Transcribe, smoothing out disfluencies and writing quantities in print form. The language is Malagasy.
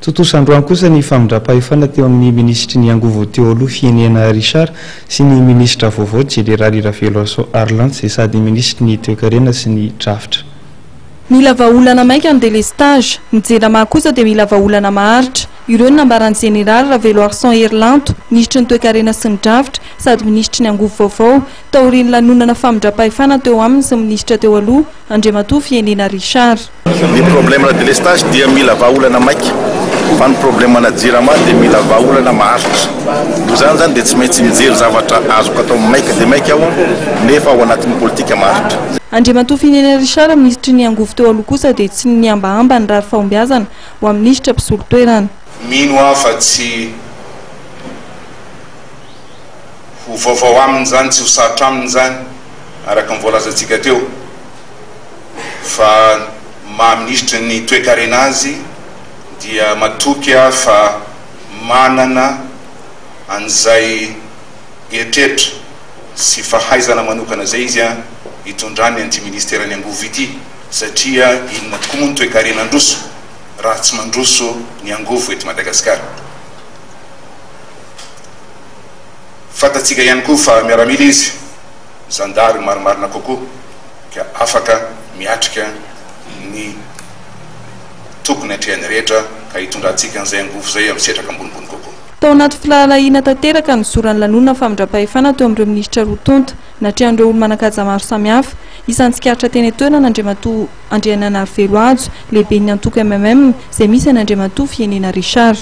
Tontosa androany kosa ny famindram-pahefana teo amin'ny minisitry ny angovo teo aloha Fienena Richard sy ny minisitra vaovao Jeneraly Raveloson Arlantsy izay sady minisitry ny toekarena sy ny drafitra. Mila vahaolana maika ny délestage. Ny Jirama kosa dia mila vahaolana maharitra. Ireo no nambaran'ny Jeneraly Raveloarison Herilanto, minisitry ny toekarena sy ny drafitra sady minisitry ny angovo vaovao, taorian'ny lanonana famindram-pahefana teo aminy sy ny minisitra teo aloha, Andriamatoa Fienena Richard. Ny problème-na délestage dia mila vahaolana maika fa ny problème-na Jirama dia mila vahaolana maharitra. Noho izany izany dia tsy maintsy mijery zavatra azoko atao maika dia maika aho nefa ao anatin'ny politika maharitra. Andriamatoa Fienena Richard, minisitry ny angovo teo aloha kosa dia tsy nihambahamba nirary fahombiazana ho amin'ny minisitra mpisolo toerana. Mino aho fa tsy ho vaovao aminy izany, tsy ho sarotra aminy izany, araka ny voalazantsika teo fa maha minisitry ny toekarena azy dia matoky aho fa manana an'izay eritreritra sy fahaizana manokana izay izy hitondrany an'ity ministeran'ny angovo ity satria inona tokoa moa ny toekarena handroso raha tsy mandroso ny angovo eto Madagasikara. Fantatsika ihany koa fa miaramila izy, zandary marimarina kokoa ka afaka miatrika ny tokony hatrehany rehetra ka hitondrantsika an'izay angovo izay amin'ny setraka ambonimbony kokoa. Tao anaty firahalahiana tanteraka nizoran'ny lanonana famindram-pahefana teo amin'ireo minisitra roa tonta, natrehan'ireo olo-manan-kaja maro samihafa. Isan'ny tsikaritra teny an-toerana Andriamatoa Andriananarivelo Hajo, lehiben'ny antoko mmm, izay misy an'Andriamatoa Fienena Richard.